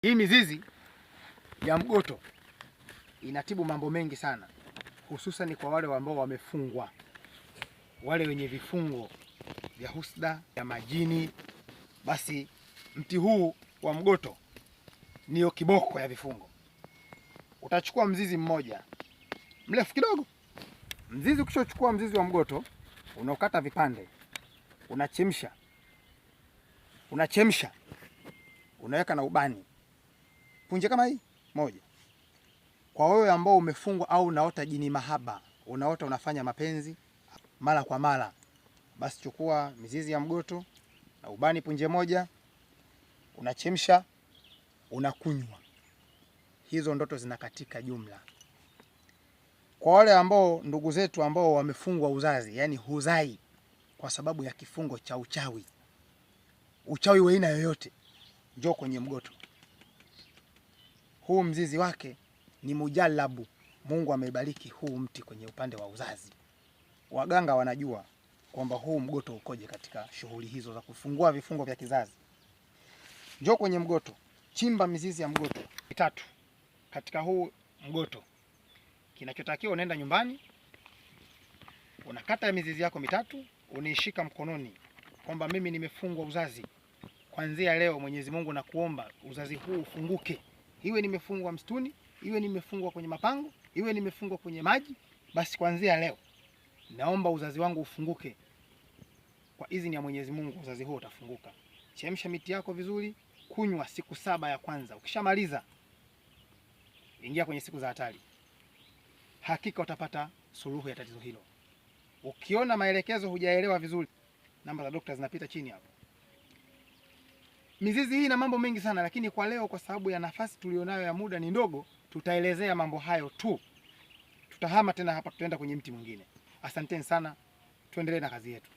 Hii mizizi ya mgoto inatibu mambo mengi sana, hususan kwa wale ambao wamefungwa, wale wenye vifungo vya husda ya majini. Basi mti huu wa mgoto niyo kiboko ya vifungo. Utachukua mzizi mmoja mrefu kidogo. Mzizi, ukishochukua mzizi wa mgoto unaokata vipande, unachemsha, unachemsha, unaweka na ubani punje kama hii moja. Kwa wewe ambao umefungwa au unaota jini mahaba, unaota unafanya mapenzi mara kwa mara, basi chukua mizizi ya mgoto na ubani punje moja, unachemsha, unakunywa. Hizo ndoto zinakatika jumla. Kwa wale ambao ndugu zetu ambao wamefungwa uzazi, yani huzai kwa sababu ya kifungo cha uchawi, uchawi wa aina yoyote, njoo kwenye mgoto. Huu mzizi wake ni mujalabu. Mungu ameibariki huu mti kwenye upande wa uzazi. Waganga wanajua kwamba huu mgoto ukoje katika shughuli hizo za kufungua vifungo vya kizazi. Njoo kwenye mgoto, chimba mizizi ya mgoto mitatu katika huu mgoto. Kinachotakiwa, unaenda nyumbani, unakata mizizi yako mitatu, unaishika mkononi kwamba mimi nimefungwa uzazi. Kuanzia leo, Mwenyezi Mungu nakuomba uzazi huu ufunguke. Iwe nimefungwa msituni, iwe nimefungwa kwenye mapango, iwe nimefungwa kwenye maji, basi kuanzia leo naomba uzazi wangu ufunguke. Kwa idhini ya Mwenyezi Mungu uzazi huo utafunguka. Chemsha miti yako vizuri, kunywa siku 7 ya kwanza. Ukishamaliza ingia kwenye siku za hatari, hakika utapata suluhu ya tatizo hilo. Ukiona maelekezo hujaelewa vizuri, namba za dokta zinapita chini hapo. Mizizi hii ina mambo mengi sana, lakini kwa leo, kwa sababu ya nafasi tulionayo ya muda ni ndogo, tutaelezea mambo hayo tu. Tutahama tena hapa, tutaenda kwenye mti mwingine. Asanteni sana, tuendelee na kazi yetu.